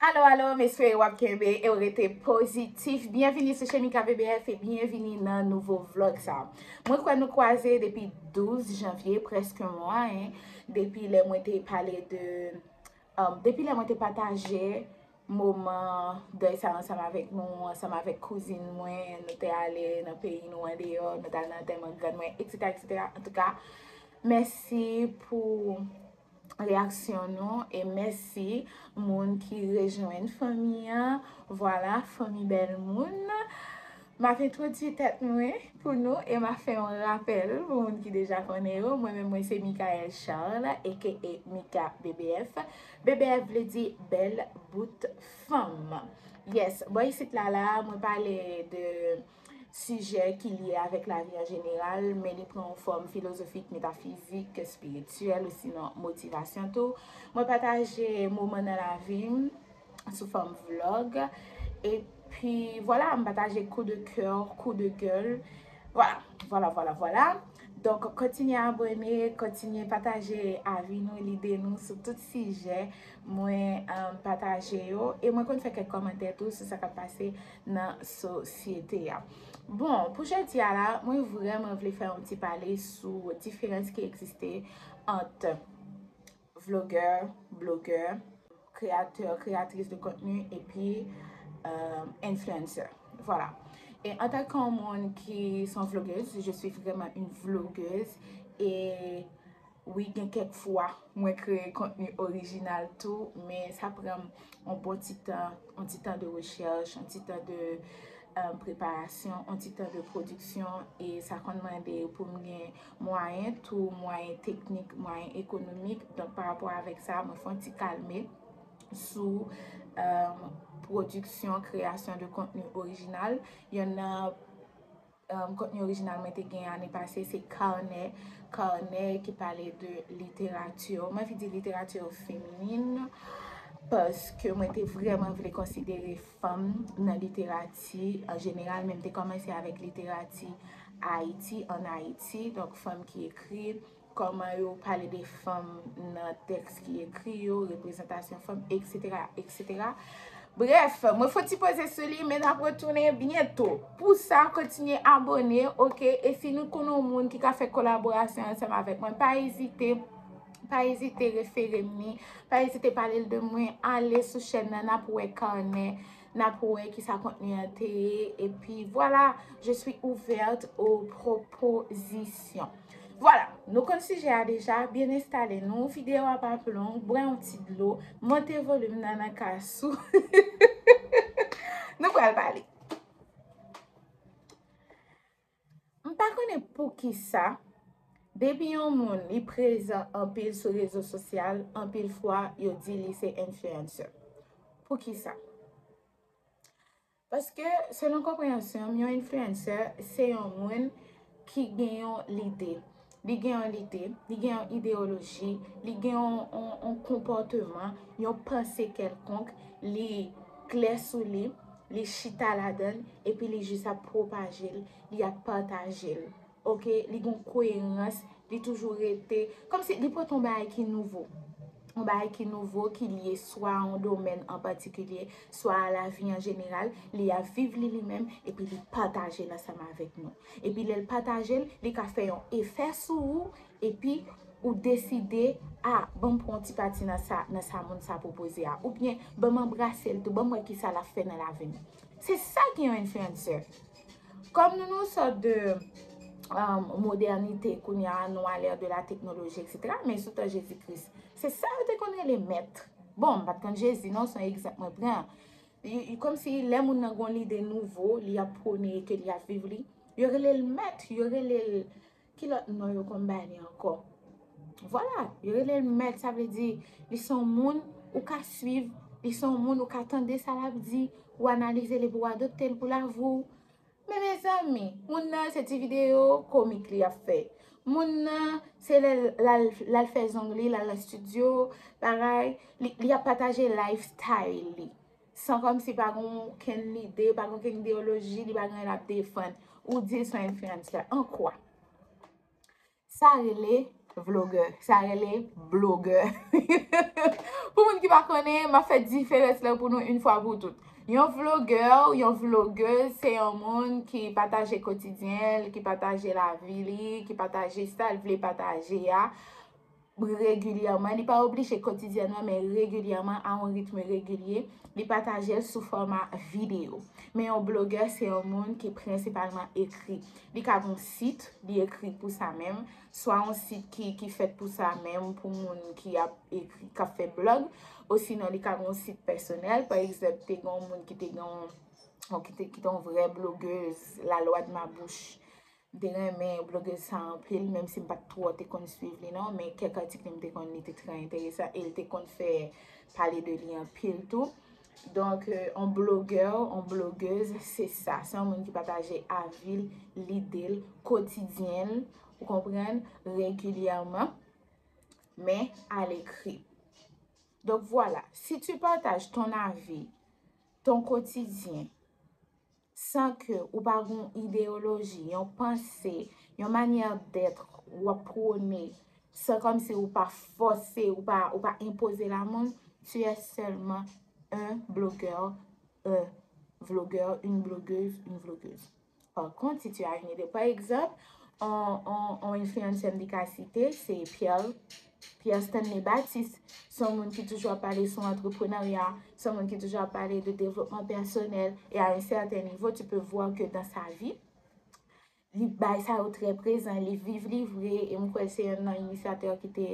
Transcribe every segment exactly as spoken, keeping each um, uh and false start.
Alo, alo, m espere w ap kenbe e w rete pozitif. Byenvini sou Shemika B B F e byenvini nan nouvo vlog sa. Mwen kwè nou kwaze depi douz janvye, prèske mwa, en, depi lè mwen te pale de, um, depi lè mwen te pataje moman dèy sa ansanm avèk nou, ansanm avèk kouzin mwen, nou te ale nan peyi nou andeyò, nou te al nan antèman grann mwen, et cetera, et cetera. Antouka, mèsi pou reyaksyon nou e mèsi moun ki rejwenn fanmi an. Vwala, fanmi bèl moun. M ap entwodui tèt mwen pou nou e m ap fè yon rapèl pou moun ki deja konnen yo. Mwen menm, mwen se Michaelle Charles, A K A Mika B B F. B B F vle di bèl bout fanm. Yes, bò isit la la, mwen pale de sijè ki lye avèk lavi an jeneral, men li pran yon fòm filozofik, metafizik, espirityèl, osinon motivasyon tou. Mwen pataje moman nan lavi m sou fòm vlog. Epi, vwala, m pataje coup de cœur, coup de gueule. Vwala, vwala, vwala, vwala. Donk, kontinye abòne, kontinye pataje avi nou, lide nou sou tout sijè mwen, um, pataje yo. E mwen konn fè kèk kòmantè tou sou sa k ap pase nan sosyete a. Bon, pou jodi a la, mwen vrèman vle fè yon ti pale sou diferans ki egziste ant vlogè, blogè, kreyatè, kreyatris de kontni, epi, euh, influencer. Vwala. E antanke yon moun ki se yon vlogeuse, je suis vraiment une vlogueuse. E wi, gen kèk fwa, mwen kreye kontni orijinal tou, men sa pran m yon bon ti tan, yon ti tan de rechèch, yon ti tan de, euh, preparasyon, yon ti tan de pwodiksyon, e sa konn mande pou m gen mwayen tou, mwayen teknik, mwayen ekonomik. Donk, pa rapò avèk sa, mwen fè yon ti kalme sou, euh, pwodiksyon, kreyasyon de kontni orijinal. Yonn nan, euh, kontni orijinal mwen te gen ane pase, se Karnè. Karnè ki pale de literati. Mwen anvi di literati feminin, paske mwen te vrèman vle konsidere fanm nan literati an jeneral, men m te kòmanse avèk literati Ayiti, ann Ayiti, donk fanm ki ekri, kòman yo pale de fanm nan tèks ki ekri yo, reprezantasyon fanm, et cetera, et cetera. Brèf, mwen fè yon ti poze sou li, men n ap retounen byento. Pou sa, kontinye abòne, oke? E si nou konnen yon moun ki ka fè kolaborasyon ansanm avèk mwen, pa ezite, pa ezite refere m li, pa ezite pale l de mwen, ale sou chèn nan, n ap wè Karnè, n ap wè kisa kontni an te ye, epi vwala, je suis ouverte aux propositions. Vwala, nou konn sijè a deja, byen enstale nou, videyo a p ap long, bwè yon ti dlo, monte volim nan nan kas ou. Nou pral pale. M pa konnen poukisa, depi yon moun li prezan anpil sou rezo sosyal, anpil fwa yo di li se influencer. Poukisa? Paske, selon konpreyansyon m, yon influencer se yon moun ki gen yon lide. Li gen yon lide, li gen yon ideyoloji, li gen yon, yon, yon konpòteman, yon panse kèlkonk, li klè sou li, li chita ladan l, epi li jis ap pwopaje l, li ap pataje l. Oke, li gen koerans, li toujou rete, kòmsi li pote yon bagay ki nouvo. Yon bagay ki nouvo, ki lye swa a yon domèn an patikilye, swa a lavi an jeneral, li ap viv li li menm, epi li pataje l ansanm avèk nou. Epi lè l pataje l, li ka fè yon efè sou ou, epi ou deside, a, ban m pran yon ti pati nan sa, nan sa moun sa pwopoze a, oubyen ban m anbrase l tou, ban m wè kisa l ap fè nan lavi m. Se sa ki yon influencer. Kòm nou nan yon sòt de, um, modernite kounye a, nou à l'ère de la technologie, et cetera, men sou tan Jezi Kris, se sa yo te konn rele mèt. Bon, m pa t konn Jezi non, se yon egzanp mwen pran. Li, li kòmsi lè moun nan gen yon lide nouvo, li ap pwone e ke li ap viv li, yo rele l mèt, yo rele l, ki lòt non yo konn ba li ankò? Vwala, yo rele l mèt, sa vle di, li se yon moun ou ka swiv, li se yon moun ou ka tande sa l ap di, ou analize l epi w adopte l pou lavi w. Men mezanmi, moun nan se ti videyo komik li ap fè. Moun nan se lè l al, l al fè zong li, l al nan estidyo, bagay, li, li ap pataje lifestyle li. San kòmsi pa gen okenn lide, pa gen okenn ideyoloji, li pa gen anyen l ap defann. Ou di l se yon influencer. An kwa? Sa rele Vlogè. Sa rele blogè. Pou moun ki pa konnen, m ap fè diferans lan pou nou yon fwa pou tout. Yon vlogè, yon vlogèz, se yon moun ki pataje kotidyen l, ki pataje lavi li, ki pataje sa l vle pataje a regilyèman. Li pa oblije kotidyènman, men regilyèman, a yon ritm regilye. Li pataje l sou fòma videyo. Men yon blogè, se yon moun ki prensipalman ekri. Li ka gen yon sit, li ekri pou sa menm. Swa yon sit ki, ki fèt pou sa menm, pou moun ki ap ekri, k ap fè blòg. Osinon, li ka gen yon sit pèsonèl. Pa egzanp, te gen yon moun ki te gen yon, ki te, ki te yon vrè blogèz, la loi de ma bouche. M te renmen blogèz sa anpil, menm si m pa t twò te konn swiv li non, men kèk atik li m te konn li te trè enteresan e li te konn fè pale de li anpil tou. Donk, euh, on blogè, on blogèz, se sa. Se yon moun ki pataje avi l, lide l, kotidyen l, ou konprann, regilyèman, men alekri. Donc voilà, si tu partages ton avis, ton quotidien, san ke ou pa gen yon ideyoloji, yon panse, yon manyè d'être w ap pwone, san kòmsi ou pa fòse, ou pa, ou pa enpoze l a moun, tu es seulement un blogueur, un vlogueur, une blogueuse, une vlogueuse. Par contre, si tu as une idée, par exemple, on, on, on influencer m te ka site, se Pierre, Pierre Stanley Baptiste. Se yon moun ki toujou ap pale sou antreprenarya, se yon moun ki toujou ap pale de développement personnel. Et à un certain niveau, tu peux voir que dans sa vie, li bay sa yo trè prezan, li viv li vre, e m kwè se youn nan inisyatè ki te,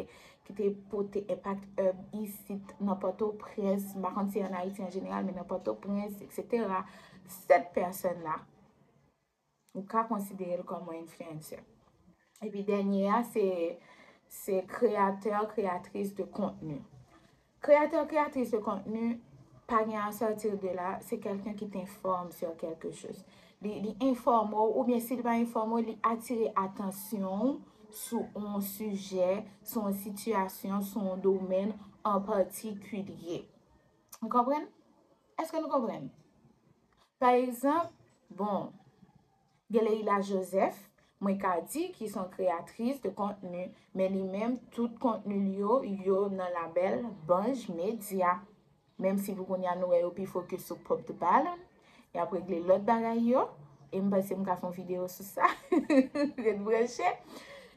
ki te pote Impact Hub isit nan Pòtoprens, m pa konn si an Ayiti an jeneral, men nan Pòtoprens, et cetera. Sèt pèsòn la, ou ka konsidere l kòm yon influencer. Epi dènye a, se, se créateur, créatrice de contenu. Créateur, créatrice de contenu, pa gen à sortir de là, se quelqu'un qui t'informe sur quelque chose. Li, li enfòme w, oubyen si li pa enfòme w, li atire atansyon w sou yon sijè, sou yon sitiyasyon, sou yon domèn an patikilye. Ou konprann? Èske nou konprann? Pa egzanp, bon, gen Leila Joseph, mwen ka di ki se yon kreyatris de kontni, men li menm, tout kontni l yo, yo nan labèl Banj Media. Menm si pou kounye a nou wè yo pi fokis sou Pop the Balloon, y ap regle lòt bagay yo, e m panse m ka fè yon videyo sou sa. Ret branche.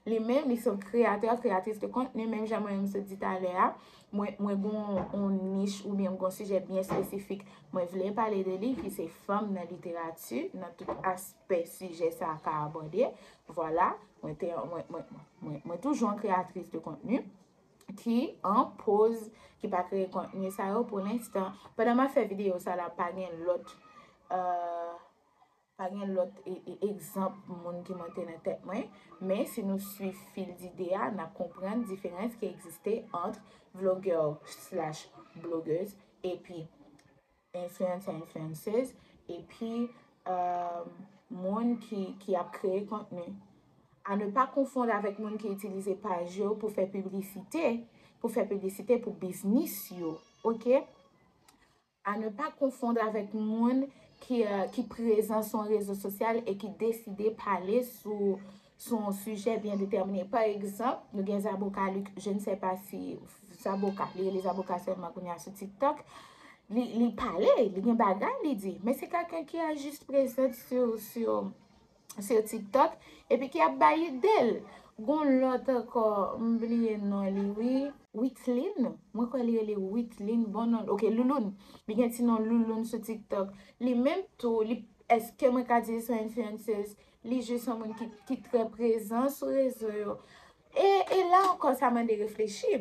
Li menm, li se yon kreyatè, kreyatris de kontni, menm jan mwen menm sot di talè a, mwen, mwen gen yon, yon nich oubyen m gen yon sijè byen espesifik mwen vle pale de li, ki se fanm nan literati, nan tout aspè sijè sa a ka abòde. Vwala, mwen te, mwen, mwen, mwen, mwen toujou yon kreyatris de kontni ki an poz, ki pa kreye kontni sa yo pou lenstan. Pandan m ap fè videyo sa la, pa gen lòt, euh, pa gen lòt e, e, egzanp moun ki monte nan tèt mwen, men si nou swiv fil dide a, n ap konprann diferans ki egziste ant vlogè slash blogèz epi influencer, influenceuse, epi euh, moun ki, ki ap kreye kontni. À ne pas confondre avec moun ki itilize paj yo pou fè piblisite, pou fè piblisite pou biznis yo, oke? À ne pas confondre avec moun ki, euh, ki prezan sou yon rezo sosyal e ki deside pale sou, sou yon sijè byen detèmine. Pa egzanp, nou gen Zaboka Luc, je ne sais pas si Zaboka, li rele Zaboka sèlman kounye a sou TikTok. Li, li pale, li gen bagay li di. Men se kèlken ki a jis prezan sou, sou, sou TikTok, epi ki ap bay ide l. Gon lòt ankò, m bliye non li, wi. Witlin, mwen kwè li rele Witlin, bon non, oke, Louloun. Li gen ti non Louloun sou TikTok. Li menm tou, li, èske mwen ka di li se yon influenceuse? Li jis yon moun ki, ki trè prezan sou rezo yo. E, e la ankò, sa mande reflechi.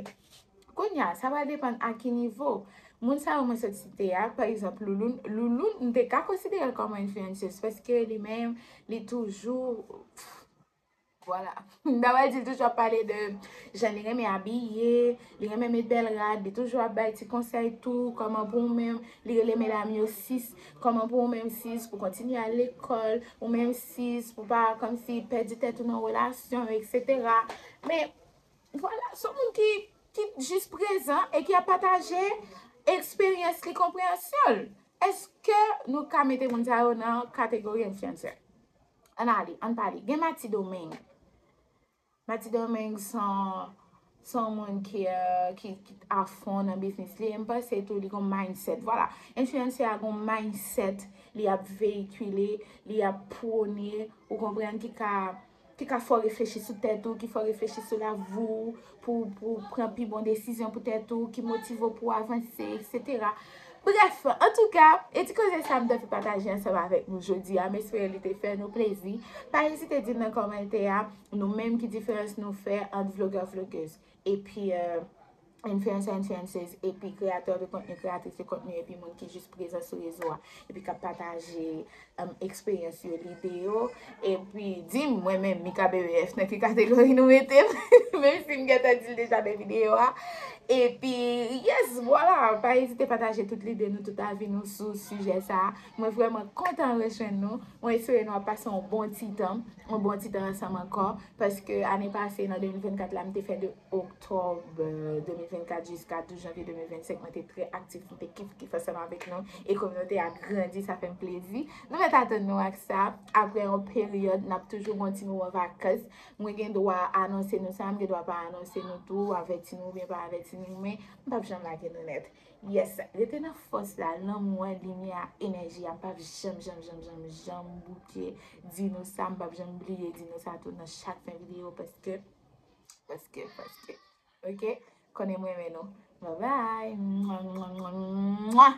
Kounye a, sa va depann a ki nivo. Moun sa yo mwen sot site a, pa egzanp, Louloun. Louloun, m te ka konsidere l kòm yon influenceuse, paske li menm, li toujou, vwala. M ta pral di l toujou ap pale de jan li renmen abiye, li renmen met bèl rad, li toujou ap bay ti konsèy tou, kòman pou ou menm, li rele medam yo sis, kòman pou ou menm sis, pou kontinye al lekòl, ou menm sis, pou pa kòmsi pèdi tèt ou nan relasyon, et cetera. Men, vwala, se yon moun ki, ki jis prezan e ki ap pataje eksperyans li, konpreyansyon l. Èske nou ka mete moun sa yo nan kategori influencer? Ann ale, ann pale. Gen Mati Domeng. Mati Domingue se yon se yon moun ki, euh, ki, ki afon nan biznis li. E m panse tou li gon mindset. Vwala. Influencer a gon mindset li ap veyikile, li ap pwone, ou konprann, ki ka ki ka fè w reflechi sou tèt ou, ki fè w reflechi sou lavi w, pou, pou pran pi bon desizyon pou tèt ou, ki motive w pou w avanse, etsetera. Brèf, antouka, e ti koze sa m te vle pataje ansanm avèk nou jodi a, m espere li te fè nou plezi. Pa ezite di m nan kòmantè a, nou menm ki diferans nou fè ant vlogè, vlogez epi euh, influencer, influencers, epi kreyatè de kontni, kreyatris de kontni, epi moun ki jis prezan sou rezo a, epi k ap pataje um, eksperyans yo, lide yo. Epi di m, mwen menm, Mika B B F, nan ki kategori nou mete m, menm si m gentan di l deja nan videyo a. Epi, yes, vwala, pa ezite pataje tout lide nou, tout avi nou sou sijè sa a. Mwen vrèman kontan rejwenn nou. Mwen espere nou ap pase yon bon ti tan, yon bon ti tan ansanm ankò. Paske ane pase, nan de mil vennkat la, m te fè de oktòb, euh, de mil vennkat jiska douz janvye de mil vennsenk, mwen te trè aktif, m te kif kif ansanm avèk nou. E kominote a grandi, sa fè m plezi. Nou mèt atann nou ak sa. Apre yon peryòd, n ap toujou gon ti moman vakans. Mwen gen dwa anonse nou sa, m gen dwa pa anonse nou tou, avèti nou oubyen pa avèti nou, men m p ap janm lage nou nèt. Yes, rete nan fòs la, lanmou an, limyè a, enèji a, m p ap janm, janm, janm, janm, janm bouke di nou sa, m p ap janm bliye di nou sa tou nan chak fen videyo, paske, paske, paske, ok? Konnen m renmen nou. Bye bye. Mwa, mwa, mwa, mwa.